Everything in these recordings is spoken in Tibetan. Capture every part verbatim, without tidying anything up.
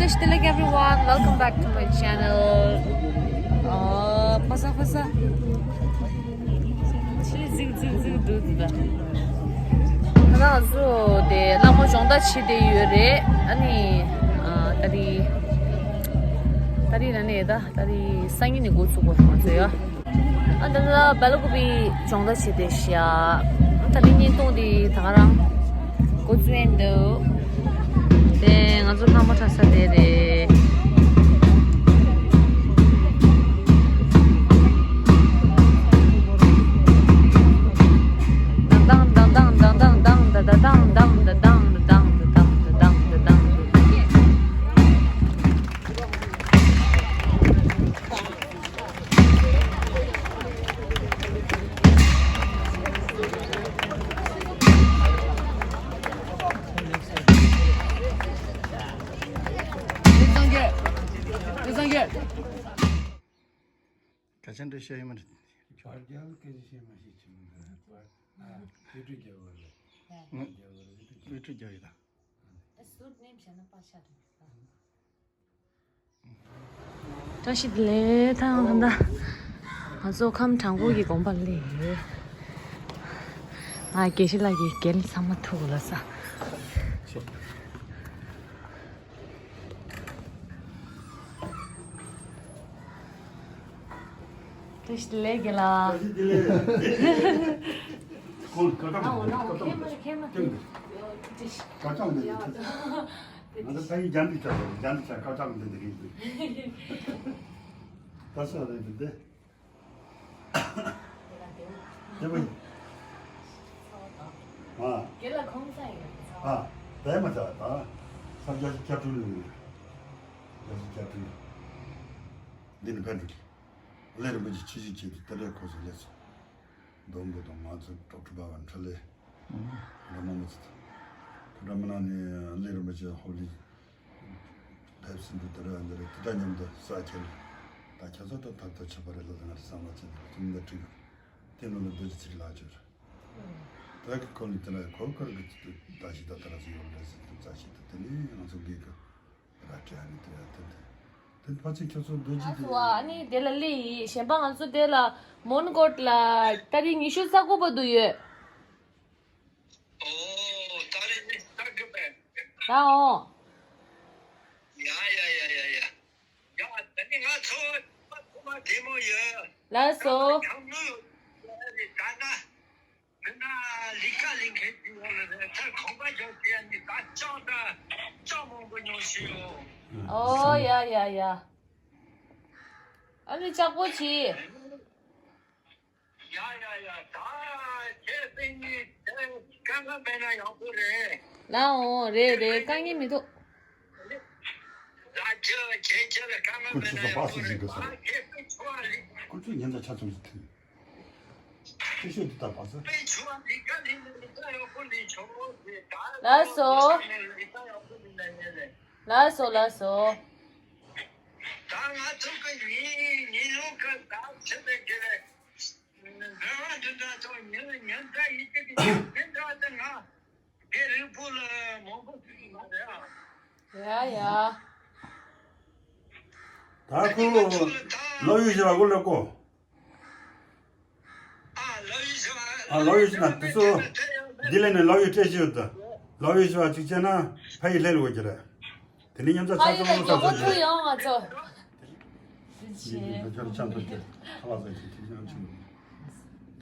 Hello everyone, welcome back to my channel. ཨ། ཕ་ས་ཕ་ས། ཆི་ཟིག་ཟིག་ཟིག་འདུག་འདི་ད། ད་ང་ཚོ་དེ་ལྷ་མོ་སྦྱོང་བརྡར་བྱེད་བསྡད་ཡོད་རེད། ཨ་ནི། ཨ། ད་རེས། ད་རེས་ན་ནས་ད་ད་རེས་སང་ཉིན་ནས་འགོ་ཚུགས་དགོས་ང་ཚོ་ཡ། ཨ། ད་ལྟ་སྦེལ་ཀོབ་སྦྱོང་བརྡར་བྱེད་བསྡད་ཤག་ད་ནི་བརྙན་ཐུང་འདི་ད་ག་རང་འགོ་བཙུགས་ཡིན་འདུག་དེ་ང་ཚོ་ལྷ་མོ་གྲྭ་ས་དེ་རེད། སྐད་ཆ་འདྲི་བཤད་ཡོད་མ་རེད། བར་རྒྱལ་སྐད་ཆ་བཤད་མ་ཤེས་ཆེ་མོ་རེད། བར། ཨ། བེད་སྤྱོད་རྒྱག་དགོས་རེད། ཨ། རྒྱག་དགོས་རེད། བེད་སྤྱོད་རྒྱག་དགོས་རེད། བཀྲ་ཤིས་བདེ་ལེགས། ད་ད་ལྟ་ང་ཚོ་ཁམས་བྲག་འགོ་གི་དགོན་པ་སླེབས་ཡོད། ང་དགེ་བཤེས་ལགས་ཀྱི་རྒན་ཚང་མ་ཐུག་ལ་ས། བཀྲ་ཤིས་བདེ་ལེགས་རྒན་ལགས། བཀྲ་ཤིས་བདེ་ལེགས། ཁོང་ཁ་བཏང་། ཨ། འོ་ན་འོ་ཁེ་མ་ཁེ་མ། ཁ་བཏང་འདི། ང་ཚོ་ཕ་ཡུལ་རྒྱ་འདི་ཆ་རྒྱ་འདི་ཆ་ཁ་བཏང་འདི་འདི་གི་འདི། ད་སོ་རེད་འདི། དེ་བས། ཨ། རྒན་ལགས་ཁོང་ཚ་ཡིན། ཨ། དེ་མ་ཚ་ད། ས་རྒྱ་སྐྱབས་སྤྲུལ་ཡིན། རྒྱ་སྐྱབས་སྤྲུལ། འདི་ནི་ཕན་འགྲོ་གི། ལས་རིན་པོ་ཆེ་ཆོས་ཞིག་བྱེད་དུ་དེ་འདྲའི་ཁོ་ཚོ་ལས་སོ། སྡོང་པོ་དང་ང་ཚོ་གྲོགས་གྲོགས་པ་བ་འཕྲོ་ལས། ཨ། ར་མ་མ་ཚོ། ཁོ་འདྲ་མི་ནང་ནས་ལས་རིན་པོ་ཆེ་ཧོ་ལི། ཕེབས་སུ་འདུག་དེ་ར་འདི་རེད། དེ་འདྲ་མཉམ་དུ་ས་ཁྱེར། ད་ཁྱེད་ཚོ་ད་ཐབས་ཐབས་ཆགས་པ་རེད་ལ། ད་ང་རེ་བསམ་བློ་བྱེད་དུ་ཚོ་མི་འདྲ་བྲིས་ཡོད། དེ་ནང་ལ་རྡོ་རྗེ་ཚེ་རིང་ལགས་ཅོར། ད་གི་ཁོ་ནི་དེ་ལ་ཁོ་ཁར་གི་ད་ཞིག་ད་ད་ར་ཚོ་ཡོང་རེད་ཟེར་དུ་ཙ་ཞིག་ད་དེ་ནི་ང་ཚོ་གི་གི་ར་སྤྲད་ནི་དེ་ཡ་དེ་དེ་དེ་ཕ་ཚིག་ཁྱོད་ཚོ་རྡོ་རྗེ་ཨ་དེ། སོ་ཨ་ནི་དེ་ལ་ལི་ཡི་གཞན་པ་ང་ཚོ་དེ་ལ་མོན་གྷོ་ལ་ཏ་རིག་ཉི་ཤུ་རྩ་དགུ་པ་དུ་ཡོད། ཨོ། ད་རེས་ནི་ལྟ་གི་མེད། ད་འོང་། ཡ་ཡ་ཡ་ཡ་ཡ། ཡ། ད་ནི་ང་ཚོ་ཁོ་མ་བདེ་མོ་ཡོད། ལགས་སོ། ཁམས་ནུབ་ཡོད་རེད། ད་ན་མི་ན་ལི་ཀ་ལིང་ཁེ་ཅི་ཡོད་ལ་རེད། ད་ཁོང་པ་ཇོ་ཅི་ཡ་ནི་ད་ཅོག་ད་ཅོག་མང་པོ་ཉོ་ཤི་ཡོད། ཨོ་ཡ་ཡ་ཡ། ཨ་ནི་ལྕགས་པོ་ཆི། ཡ་ཡ་ཡ། ད་ཁྱེད་སེང་གི་དེ་དཀའ་ངལ་མེད་ན་ཡག་པོ་རེད། ལའོ། རེད་རེད། དཀའ་ངལ་མི་འདུག་ད་ཁྱེད་ཁྱེད་ཁྱེད་ལ་དཀའ་ངལ་མེད་ན་ཡག་པོ་རེད། ད་ཁྱེད་སེང་ཚོ་བ་ལི། ཁོ་ཚོས་ཉན་ད་ཆ་ཚང་ཞིག་ཐུབ། ཁྱེད་ཤོད་དུ་ད་བ་ཚོ། ལགས་སོ། ལགས་སོ་ལགས་སོ། ད་ང་ཚོ་གི་ཉིན་ཉིན་ལོ་གི་ད་ཆེད་དུ་གི་རེད། ཡ་ཡ། ད་ཁོ་ལོ་ཡུ་ཞེས་པ་གོ་ལོ་གོ། ཨ། ལོ་ཡུ་ཞེས་པ། ཨ། ལོ་ཡུ་ཞེས་ན་དེ་ཚོ་འདི་ལས་ནས་ལོ་ཡུ་སྤྲད་ཞུ་ད། ལོ་ཡུ་ཞེས་པ་གཅིག་བྱས་ན་ཕ་ཡི་ལྷད་ལ་གོ་གི་རེད། དེ་ནི་མཉམ་ཚ་ཆ་ཚང་མ་ཚ་ཚ་ཆེ། ཡོང་ང་ཚོ།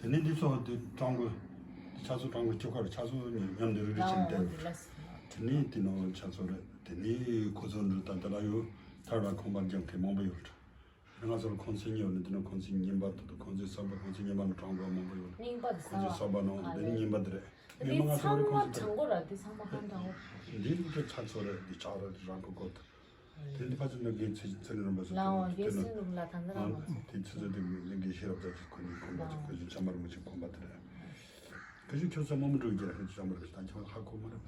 དེ་ནི་འདི་ཚོ་འདི་ཀྲང་གོ་འདི་ཆ་ཚོ་ཀྲང་གོ་ཁྱོད་ཁར་ཆ་ཚོ་མཉམ་དུ་རུ་རུ་ཕྱིན་ཏེ། དེ་ནི་དེ་ནོ་ཆ་ཚོ་རེད། དེ་ནི་ཁོ་ཚོ་འདྲ་ད་ལྟ་ལ་ཡོད་ཐར་བ་ཁོང་པར་རྒྱབ་མཁན་མང་པོ་ཡོད། ང་ཚོར་ཁོང་ཚོའི་ཉེ་བ་ནི་འདི་ནི་ཁོང་ཚོའི་རྙིང་པ་དེ་དང་ཁོང་ཚོའི་གསར་པ། ཁོང་ཚོའི་རྙིང་པ་ནི་གྲངས་ཀ་མང་པོ་ཡོད། རྙིང་པ་དེ་གསར་པ་ནང་འདི་ནི་རྙིང་པ་དེ་རེད། འདི་མི་ང་ཚོ་རེ་ཁོང་ཚོ་དེ་གྲངས་ཀ་ར་འདི་ཚང་མ་ཧང་གྲངས་འདི་ནི་ཆ་ཚོ་རེད། འདི་ཆགས་རེད། རང་ཁོ་ཁོ་དེ་འདི་ཕ་ཚོ་ནི་དགེ་ཚེ་ཚེ་རིང་རིན་པ་ཚོ་ལའོ་དེ་དགེ་ཚེ་རིང་ལ་ད་ལྟ་རང་ཚོ་དེ་ཚེ་ཚོ་དེ་མི་དགེ་ཤེས་རབ་ཚ་ཁོ་ནི་ཁོང་པ་ཚོ་དགེ་ཚུལ་ཆམ་པར་མི་ཆེ་ཁོང་པ་དེ་རེད། ཁ་ཤས་ཁྱོད་ཚོ་མ་མི་འགྲོ་རྒྱུ་རེད། ཁྱོད་ཚོ་མ་རེད་པ། ད་ཁྱོད་ཧ་གོ་མ་རེད་པ།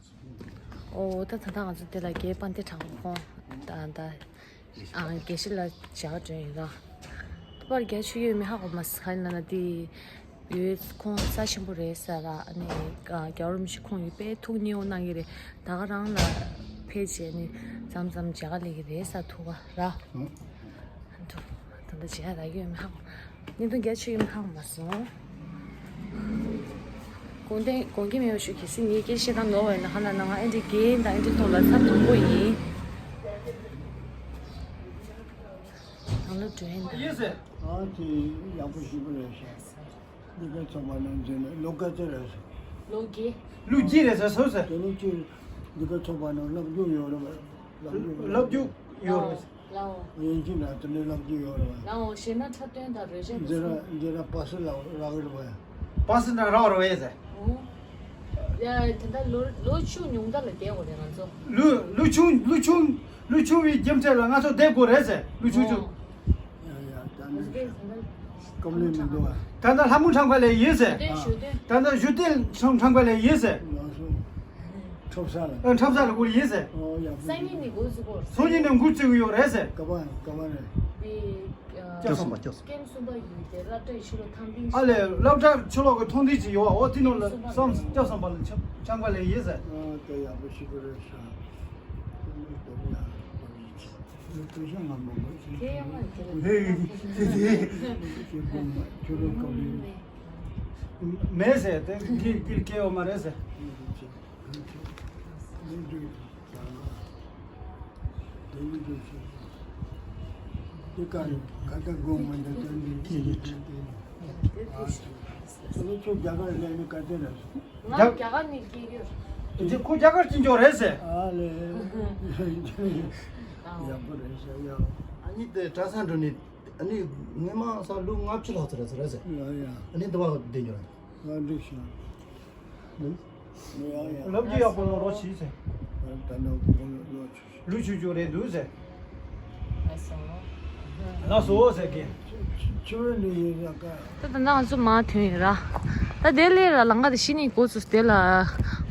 ཨོ་ད་ད་ལྟ་ང་ཚོ་དེ་ལ་རྒྱའི་པན་ཏི་དྲང་པོ་ཁོང་ད་ད་ཨ་དགེ་བཤེས་ལ་བྱ་བ་སྒྲོན་ཡིན་ད། ད་པར་རྒྱ་ཆུ་ཡོད་མི་ཧ་གོ་མ་ས་ཁ་ན་ན་དེ་ཡོད་ཁོང་ས་ཆེན་པོ་རེད་ས་ར། ཨ་ནི་རྒྱལ་བ་རིན་པོ་ཆེ་ཁོང་ཡོད་པས་ཐུགས་མཉེས་པོ་གནང་གི་རེད། ད་ག་རང་ལ་ཕེབས་བྱས་ནི་ མཚམས་མཚམས་མཇལ་ཁ་སླེབས་ཀྱི་རེད་ས་ཐུག་ག་ར། ཨང་། ད་ལྟ་མཇལ་ཁ་རག་གི་ཡོད་མེད་ཧ་གོ། བརྙན་ཐུང་རྒྱ་ཆེ་ཡོད་མེད་ཧ་གོ་མ་སོང་། དགོངས་དག་དགོངས་འགལ་མེད་པ་ཞུ། གལ་སྲིད་ངའི་སྐད་བཤད་སྟངས་ནོར་བ་ཡིན་ན་ཧ་ན་ན་ང་ཨེ་འདྲའི་རྒན་དང་ཨེ་འདྲའི་མཐོང་ལ་ཚབ་དང་པོ་ཡིན། ནང་ལོགས་འགྲོ་ཡིན་ད། ཡིན་ཟེར། ཨ་ཙི། ཡག་པོ་ཞེ་པོ་རེད་ཤག་འདི་ག་ཚོགས་པ་ནང་འཛུལ་ནས་ལོ་ག་ཚོད་རེད་ཟེར། ལོ་བརྒྱད། ལོ་བརྒྱད་རེད་ཟེར་སོང་ཟེར། དེ་ནས་ཅི། འདི་ག་ཚོགས་པ་ནང་སློབ་སྦྱོང་ཡོད་རེད་པས། སློབ་སྦྱོང་སློབ་སྦྱོང་ཡོད་རེད། ལའོ། དབྱིན་ཇི་ནང་དེ་འདྲའི་སློབ་སྦྱོང་ཡོད་རེད་པས། ལའོ་ཞེ་ན་འཁྲབ་སྟོན་དང་རོལ་ཆ་དེ་འདི་ཚོ། ར་འདི་ར་པ་སི་ལ་རག་རེད་པས། པ་སི་ན་རག་རེད་པས་ཟེར། ཨོ། ཡ་དེ་འདྲ་ལོ་ལོ་ཆུང་ཉུང་མཐའ་ལ་བསྡད་དགོས་རེད་ང་ཚོ། ལོ་ལོ་ཆུང་ལོ་ཆུང་ལོ་ཆུང་བའི་རྒྱུ་མཚན་ལ་ང་ཚོ་བསྡད་དགོས་རེད་ཟེར། ལོ་ཆུང་ཆུང་། ཨོ། ཡ་ཡ། ད་ནི་སྐབས་ལས་མི་འདུག་ཨ། ད་ལྟ་ལྷ་མོ་འཁྲབ་ག་ལས་ཡིན་ཟེར། ཞུ་དོན་ཞུ་དོན། ད་ལྟ་ཞུ་དོན་འཁྲབ་ག་ལས་ཡིན་ཟེར། མ་སོང་། འཁྲབ་ས་ལ། ཨ། འཁྲབ་ས་ལ་སྒུག་ཡིན་ཟེར། ཨོ་ཡ། སང་ཉིན་ནས་འགོ་བཙུགས་ཡོད་རེད་ཟེར། ག་པ་ག་པ་རེད། དེ། སྐྱོ་སོང་པ་སྐྱོ་སོང་། ཀེམ་གསུམ་པ་ཡིན་ཏེ་སློབ་གྲྭའི་ཕྱི་ལོགས་ཐང་སྟེང་། ཨ་ལས། སློབ་གྲྭ་ཕྱི་ལོགས་ཀྱི་ཐང་སྟེང་ཅིག་ཡོད་པ། འོ་དེ་ནང་ལ་སྐྱོ་སོང་པ་ལ་འཁྲབ་ག་ལས་ཡིན་ཟེར། ཨ། དེ་ཡག་པོ་ཞེ་པོ་རེད་ཤག་མེད་ཟེར། དེ་དཀྱིལ་དཀྱིལ་སྐྱེ་བ་མ་རེད་ཟེར། ང་རྒྱ་གར་ནས་སྐྱེས་ཡོད། འདི་ཁོ་རྒྱ་གར་སྐྱེས་ཡོད་རེད་ཟེར། ཨ་ལས། ཡག་པོ་རེད་ཤག་ཡ། ཨ་ནི་དེ་གྲྭ་ས་འགྲོ་ནས། ཨ་ནི་སྔོན་མ་ས་ལོ་ལྔ་བཅུ་ལྷག་ཙམ་རེད་ཟེར་རེད་ཟེར། ཡ་ཡ། ཨ་ནི་འདི་བ་བསྡད་ཡོད་རེད། ང་འགྲིག་ཤག་ཡ་ཡ། སློབ་སྦྱོང་ཡག་པོ་གནང་རོགས་གྱིས་ཟེར། ད་ནང་ལོ་ཆུང་ལོ་ཆུང་ཆུང་རེད་འདུག་ཟེར། ལགས་སོ། ལགས་སོ་ཟེར་གི། ཆུ་བོ་ནི་ཡིན་ཡ་ཀ། ད་ད་ང་ཚོ་མར་ཐོན་ཡོད་ར། ད་དེ་ལས་ར་ལམ་ཁ་དེ་གཞི་ནས་འགོ་ཚུགས། དེ་ལ་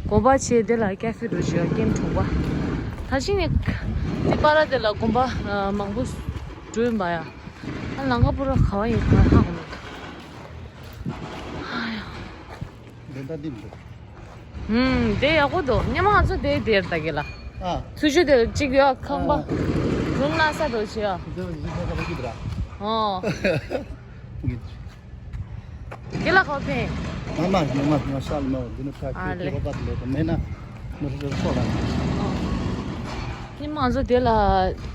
དགོན་པ་བྱས། དེ་ལ་ཀ་ཧྥེ་འགྲོ་བྱས་ཀེམ་གྲོང་པ། ད་གཞི་ནས་དེ་པ་ར་དེ་ལ་དགོན་པ་མང་པོ་འགྲོ་ཡིན་པ་ཡ། ཨ། ལམ་ཁ་པུ་ར་ག་བ་ཡིན་ག་ཧ་གོ་མི་འདུག་ཨ་ཡ། འདི་ལྟ་འདི་མི་འདུག་ཧུམ། དེ་ཡག་པོ་འདུག་སྔོན་མ་ང་ཚོ་དེ་དེར་ལྟ་གི་ལ། ཨ། ཚུར་ཤོག་དེ་གཅིག་ཡོད་ཁང་པ། ཨ། རུམ་ལ་ས་འགྲོ་བྱེད་ཡ། འདི་འདི་ཁ་ཁ་ཁ་ཁ་ར། ཨོ། ངེད་དགེ་ལགས་ཁོ་ཕན། མ་མ་མ་མ་ཤ་ལ་མ་འདི་ནི་ཁ་ཨ་ཁྱེད་ལེ། ཁྱེད་པ་ད་ལོ་ད་མེད་ན་མི་རེ་རེ་ཚོ་ལ། ནི་མང་ཚོ་དེ་ལ་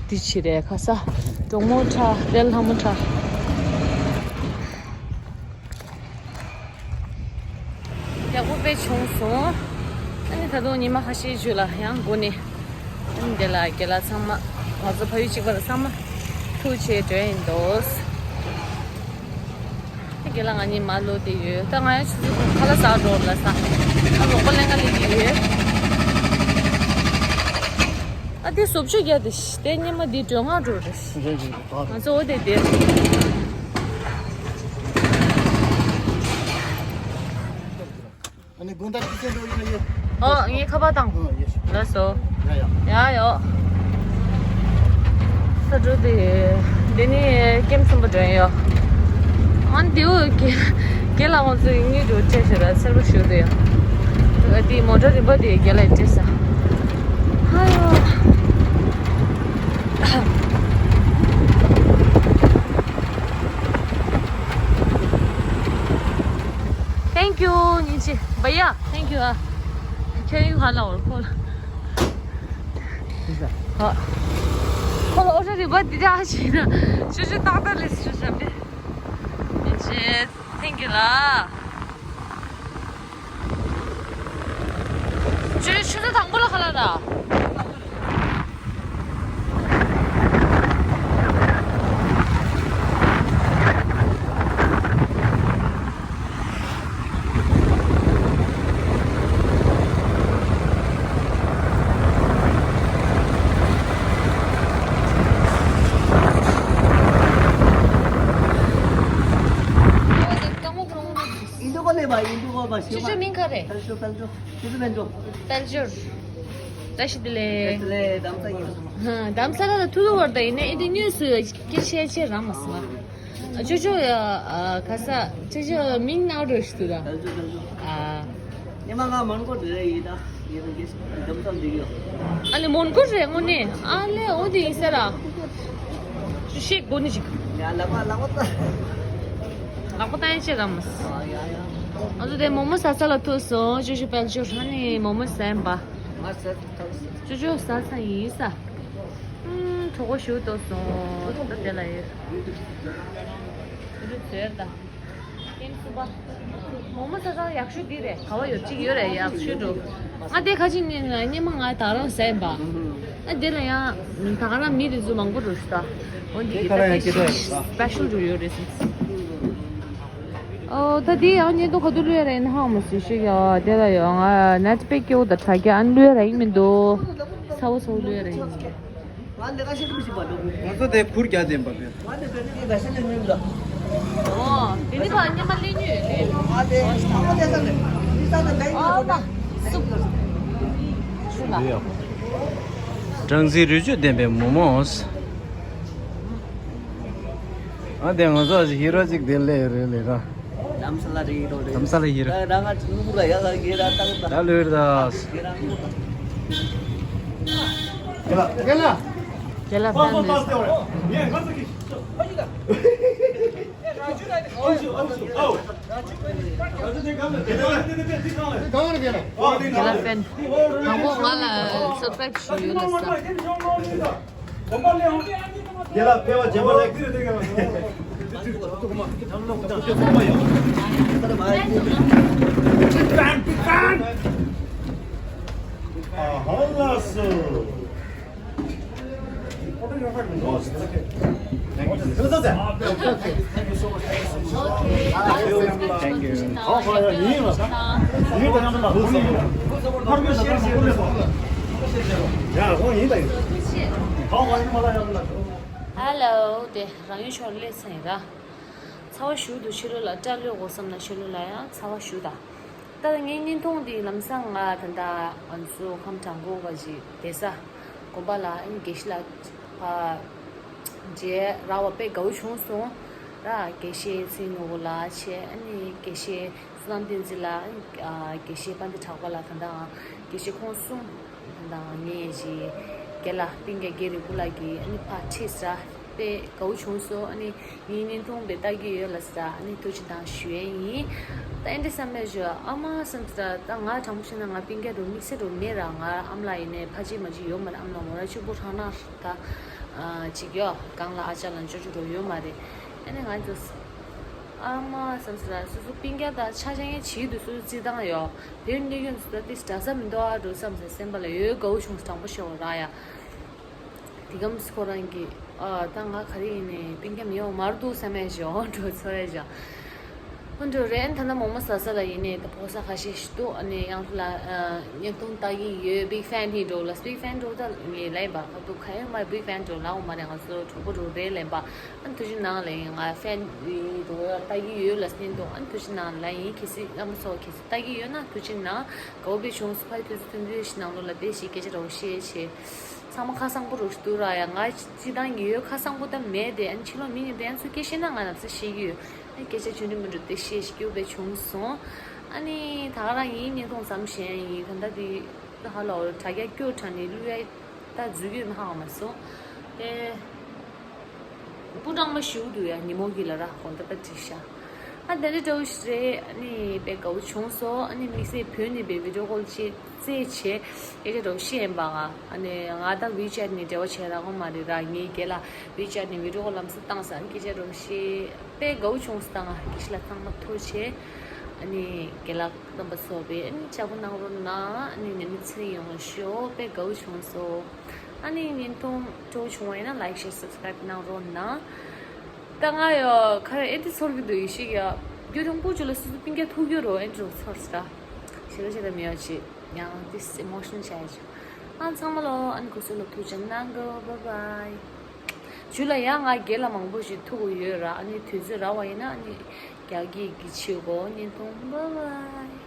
འདི་ཕྱི་རེད་ཁ་ས། གྲོག་མོ་ཁྲ་དེ་ལྷ་མོ་ཁྲ། ཡག་པོ་དཔེ་བྱུང་སོང་། ཨ་ནི་ད་དུང་ཉི་མ་ཁ་ཤས་རྗེས་ལ་ཡང་སྒོ་ནས། ཨ་ནི་དེ་ལ་དགེ་ལགས་ཚང་མ། ང་ཚོ་ཕ་ཡུལ་གཅིག་པ་ལ་ཚང་མ་ཐུག་བྱས་འགྲོ་ཡིན་འདུག་དེ་དགེ་ལགས་ང་གཉིས་མར་ལོག་བསྡད་ཡོད། ད་ང་ཡང་ཆུ་ཚོད་ཁ་ལག་ཟ་འགྲོ་ལ་ས། ཨ་ལོག་པ་ལེན་ག་ལེན་གྱི་ཡོད། ཨ་དེ་བཟོ་བཅོས་རྒྱག་དེ་ཤི་དེ་སྙེ་མ་འདི་སྒྲོན་ང་འགྲོ་རེ་ཤི། ང་ཚོ་འོ་དེ་དེ། ཨ་ནི་དགོང་དག་ཅི་ཟེར་འགྲོ་ཡིན་ན་ཡོད། ཨོ་ངའི་ཁ་པར་བཏང་། ཨོ་ཡོད་ཤག་ལགས་སོ། ཡ་ཡ། ཡ་ཡོ། ས་འགྲོ་དེ། འདི་ནི་ཀེམ་གསུམ་པ་འགྲོ་ཡོད། ཨ་ནི་དེའུ་གེ་གེ་ལ་ང་ཚོ་གཉིས་འགྲོ་བྱས་ཤོད་ར་སེར་པོ་ཞུ་དེ་ཡོད། ཨ་དེ་མོ་ཊ་རིམ་པ་དེ་གེ་ལ་སྤྲད་ས། ཧ་ཡོ། Thank you ཉིན་ཅི་བ་ཡ། Thank you ཨ། Can you ཧ་ལ་འོར་ཁོ་ལ། ཧ། ཁོ་ལ་འོ་ཤ་རི་བ་འདི་འདྲ་ཞིག་ན་ཆུ་ཆུ་ཏག་ཏག་ལས་སུ་བྱ་མེད། ཉིན་ཅི། Thank you ལ། ཆུ་ཆུ་ཚོད་དང་པོ་ལ་ཁ་ལ་ར། ཨིན་དུ་གོ་ལེ་བ། ཨིན་དུ་གོ་བ་ཤེས་པ། ཁྱོད་ཚོའི་མིང་ག་རེད། ཕལ་ཆེར་ཕལ་ཆེར། ཁྱོད་ཚོ་ཕལ་ཆེར། དཔལ་འབྱོར། བཀྲ་ཤིས་བདེ་ལེགས། བདེ་ལེགས། དམ་ས་ཡིན། ཧ། དམ་ས་ལ་ཐུ་ཐུ་བར་ད་ཡིན་ནའི་ཨེ་འདི་དངོས་སུ་སྐད་ཆ་བཤད་རང་མ་སོང་ཨ། ཅོ་ཅོ་ཡ། ཨ། ག་ས། ཅོ་ཅོ་མིང་ནང་རོ་ཞིག་ཏུ་ད། ཨ། ཉི་མ་ང་མོན་གྷོ་འདི་རེད་ཡིན་ད། ཨ་ལེ་མོན་གྷོ་རེད་དངོས་གནས། ཨ་ལེ་འོ་དེ་ཡིན་ས་ར། ཤེས་དགོས་ནི་ཞིག་ལག་པ་བཏང་ཡ་ཆེ་ར་མ། ང་ཚོ་དེ་མོག་མོག་ཟ་ས་ལ་ཐུག་སོང་། ཅོ་ཅོ་དཔལ་འབྱོར། ཨ་ནི་མོག་མོག་ཟ་ཡིན་པ། ཅོ་ཅོ་ཟ་ས་ཡིན་ས། ཨུམ་གྲོགས་པོ་ཞིག་ཐུག་སོང་། ད་དེ་ལ་ཡོད། ཅོ་ཅོ་ཟེར་ད། ཀེམ་སུ་པ། མོག་མོག་ཟ་ས་ཡག་ཤོས་འདི་རེད། ག་བ་ཡོད་ཅིག་ཡོད་རེད་ཡག་ཤོས་འགྲོ། ང་དེ་ཁ་ཅིག་ནས་སྙེ་མ་ང་ད་རང་ཟས་པ། ཨ་དེ་ལ་ཡང་ད་ག་རང་མི་དེ་ཚོ་མང་པོ་འགྲོ་ཤི་ད། འོན་ཏེ་དེ་ད་དེ་སི་པེ་ཤལ་འགྲོ་ཡོད་རེད་ཟེར། ཨོ་ད་དེ་ཡང་བརྙན་ཐུང་ག་དུས་བླུགས་ཡ་རེད་ཧ་མ་སི་ཤི་ཡ། དེ་ལ་ཡང་ང་ནེ་ཊི་པེག་སྐྱེ་བོ་དང་དྲ་རྒྱ་ཨ་ནི་བླུགས་ཡ་རེད་མི་འདུག་ཚ་བོ་ཚ་བོ་བླུགས་ཡ་རེད། ང་ལས་ཀ་བྱེད་མི་ཤེས་པ་འགྲོ་དགོས། ང་ཚོ་དེ་ཁུར་རྒྱག་བསྡད་པ་རེད། ང་ལས་ཀ་ནི་ལས་ཀ་བྱེད་ལས་མྱོང་ལ། ཨོ། དེ་ནི་ཕ་ཉི་མ་ལས་ཉོས་ལས། ང་དེ་ང་དེ་ས་ནས་མི་ས་ནས་ལས་ཉོས་ཨོ་ལ། སུབ། ཤུ་ལ། སྦྲང་རྩི་རོ་བཅུད་ལྡན་པའི་མོག་མོག་ཨ་དེ་ང་ཚོ་ཨ་ཧི་རོ་ཅིག་དེ་ལས་རེད་ལས་ར། ལམ་ས་ལ་རེད་རོ་རེད། ལམ་ས་ལ་ཡིན་ར། ད་རང་ང་ཚོ་ནུ་ར་ཡ་ལ་གེ་ར་ཏང་ཏང་། ད་ལོས་ར། གེ་ར་ནུ་ར། གེ་ལ་གེ་ལ། གེ་ལ་ཕན་མེད། གེ་ལ་ཕན། དང་པོ་ང་ལ་སབ་སི་ཀ་རེབ་ཞུ་ཡོད་ལ་ས། རྒན་ལགས་ཕལ་བ་རྗེས་མ་ལ་ཁྱེད་རེ་ཐེངས་ཡང་ཨ་ཧོ་ལགས་སོ། Hello དེ་རང་ཡུལ་ཕྱོགས་སླེབས་ཚར་ཡིན་ར། ཚ་བ་ཞུ་འདུག་ཕྱི་ལོགས་ལ་སྐྲ་ལོས་དགོས་བསམ་ན་ཕྱི་ལོགས་ལ་ཡང་ཚ་བ་ཞུ་ད། ད་ངའི་བརྙན་ཐུང་འདི་ལམ་སང་ང་ད་ལྟ་ང་ཚོ་ཁམས་བྲག་འགོ་བ་ཅིག་བསྡད་ས་དགོན་པ་ལ་ཨ་ནི་དགེ་བཤེས་ལགས་ཕར་མཇལ་རག་པ་དཔེ་དགའ་བོ་བྱུང་སོང་ར། དགེ་བཤེས་ཚེ་ནོར་བུ་ལགས་བྱས་ཨ་ནི་དགེ་བཤེས་བསོད་ནམས་བསྟན་འཛིན་ལགས། ཨ་ནི་དགེ་བཤེས་དཔལ་ལྡན་གྲགས་པ་ལགས། ད་ལྟ་ང་དགེ་བཤེས་ཁོང་གསུམ། ད་ལྟ་ངས་ཅིག་རྒན་ལགས་སྤུན་ཀྱག་རྒན་རིག་པོ་ལགས་ཀྱིས་ཨ་ནི་ཕར་ཁྲིད་ས་དཔེ་དགའ་བོ་བྱུང་སོང་། ཨ་ནི་ངའི་བརྙན་ཐུང་དཔེ་ལྟ་གི་ཡོད་ལ་ས་ཨ་ནི་ཐུགས་རྗེ་གནང་ཞུ་ཡས་ཡིན། ད་ཨེ་འདྲ་བསམ་མེད་ཞུ་ཨ་མ་བསམ་ས་ད་ང་དྲང་པོ་བཤད་ན་ང་སྤུན་ཀྱག་འགྲོ་དམིགས་བསལ་འགྲོ་མེད་ར། ང་ཨ་མ་ལགས་ཡིན་ནའི་ཕ་གཅིག་མ་གཅིག་ཡོད་མ་རེད། ཨ་མ་ལགས་མོ་ར་གཅིག་པུ་ཧྲང་ནག་ད་ཅིག་ཡོད་གང་ལ་ཨ་ཅག་ལ་ཅོ་ཅོ་འགྲོ་ཡོད་མ་རེད། ཨ་ནི་ང་ཚོ་ཨ་མ་བསམ་ས་ད་སོ་སོ་སྤུན་ཀྱག་ད་ཆ་ཆ་ངའི་བྱིས་དུས་སོ་སོ་རྩིས་བཏང་ཡོད། དེར་གནས་ཡོད་ཚོ་ད་ཏིས་གྲྭ་ས་མི་འདུག་ཨ་འགྲོ་བསམ་ཟེར་སེམས་པ་ལ་ཡོད་དགའ་བོ་བྱུང་སོང་དྲང་པོ་ཤོད་ར་ཡ། དེ་གམ་སི་ཁོ་རང་གི་ཨ་ད་ང་ག་རེ་ཡིན་ནའི་སྤུན་ཀྱག་མི་ཡོང་མར་འདུག་བསམ་ཡ་ཞིག་འོང་འགྲོ་ཚོར་ཡ་ཞིག་ཧོན་འགྲོ་རེད། ད་ལྟ་མོག་མོག་ཟ་ས་ལ་ཡིན་ནའི་ད་ཕོ་ས་ཁ་ཤས་ཤིག་འདུག་ཨ་ནི་ཡང་ལ་བརྙན་ཐུང་ལྟ་གི་ཡོད། བིག་ཕེན་ཧི་འགྲོ་ལ་བིག་ཕེན་འགྲོ་ད་ངས་ལབ་པ་ཁ་ཐུག་ཁ་ཡོད་མ་བིག་ཕེན་འགྲོ་ལབ་མ་རེད། ང་ཚོ་གྲོགས་པོ་རུ་རེད་ལབ་པ། ཨ་ཐུགས་རྗེ་གནང་ལ་ཡིན། ང་ཕེན་ཡིན་འགྲོ་ལྟ་གི་ཡོད་ལ་སྙིང་འདོད། ཨ་ཐུགས་རྗེ་གནང་ལ་ཡིན། གལ་སྲིད་ཨ་མ་ཚོ་གལ་སྲིད་ལྟ་གི་ཡོད་ན་ཐུགས་རྗེ་གནང་། དགའ་བོ་དཔེ་བྱུང་སོང་། ཕ་ཡི་དུས་ཚོད་ཐུང་ཐུང་ཞིག་ནང་ལོགས་ལ་དཔེ་ཞིག་སྐད་ཆ་རོགས་བཤད་བྱེད། ཚང་མ་ཁ་གསང་པོ་རོགས་ཞུ་འདུག་ར་ཡ། ང་སྤྱི་བཏང་གི་ཡོད་ཁ་གསང་པོ་ད་མེད་དེ། ཨ་ནི་ཕྱི་ལོགས་མི་ཉིད་དེ་ཨ་ཚོ་སྐད་བཤད་ན་ང་ནབ་ས་ཤེས་ཀྱི་ཡོད། ཨ་སྐད་ཆ་ཆུང་ཆུང་མི་འགྲོ་དེ་བཤད་ཞིག་སྐྱོ་དཔེ་བྱུང་སོང་། ཨ་ནི་ད་ག་རང་ཡིན་བརྙན་ཐུང་ཙམ་བཞེངས་ཡིན། ད་ལྟ་དེ་ད་ཧ་ལོ་དྲ་རྒྱ་སྐྱོ་དྲ་ནི་བླུ་ཡ་ད་འཛུལ་གྱི་མ་ཧ་མ་སོང་། ཨེ། སྤུ་གྲང་མ་ཞུ་འདུག་ཡ། ཉི་མོ་གི་ལ་ར་གོང་ད་པ་དྲི་ཤ། ཨ་དེ་འདྲ་འདྲ་བོ་ཞིག་རེད། ཨ་ནི་དཔེ་དགའ་བོ་བྱུང་སོང་། ཨ་ནི་དམིགས་བསལ་བོད་ནས་དཔེ་བི་ཌིའོ་ཀོལ་བྱས་རྩེད་བྱས་སྐད་ཆ་འདྲ་བོ་བཤད་ཡིན་པ། ང་ཨ་ནི་ང་ད་ཝི་ཅེཊ་ནས་འབྲེལ་བ་བྱས་རག་གོ་མ་རེད་ར། ངའི་རྒན་ལགས་ཝི་ཅེཊ་ནས་བི་ཌིའོ་ཀོལ་ལམ་སང་བཏང་ས། ཨ་ནི་སྐད་ཆ་འདྲ་བོ་བཤད་དཔེ་དགའ་བོ་བྱུང་སོང་། ད་ང་དགེ་བཤེས་ལགས་ཚང་མ་ཐུགས་རྗེ་ཆེ། ཨ་ནི་རྒན་ལགས་རྣམ་པ་ཚོ་དཔེ་ཨ་ནི་ལྕགས་པོ་གནང་རོགས་གནང་། ཨ་ནི་ཉི་མ་ཚེ་རིང་ཡོང་ཤོག་དཔེ་དགའ་བོ་བྱུང་སོང་། ཨ་ནི་བརྙན་ཐུང་སྤྲོ་བྱུང་བ་ཡིན་ན་ལའིག་ཤེར་སབ་སི་ཀ་རེབ་གནང་རོགས་གནང་། ད་ང་ཡོ་ཁ་ར་ཨེ་འདི་ཚོར་གི་འདུག་ཡེ་ཤེས་ཡ། རྒྱུ་དང་པོ་ཅུ་ལ་སུ་སུ་སྤུན་ཀྱག་ཐུག་རྒྱུ་རོ་ཨེ་འདྲ་ཚོར་ས། ཞེ་དྲག་ཞེ་དྲག་མི་ཡོང་ཅི། ཡང་ཏིས་ཨི་མོ་ཤན་ཆགས་ཡ་ཅི། ཨ་ཚང་མ་ལོ་ཨ་ནི་གོ་སོ་ལོ་ཐུགས་རྗེ་གནང་གོ། བཱའི་བཱའི། ཇུ་ལ་ཡ་ང་རྒན་ལགས་མང་པོ་ཞིག་ཐུག་གི་ཡོད་ར། ཨ་ནི་དུས་ཚོད་རག་པ་ཡིན་ན་ཨ་ནི་རྒྱག་གི་གི་ཆེ་གོ་བརྙན་ཐུང་། བཱའི་བཱའི།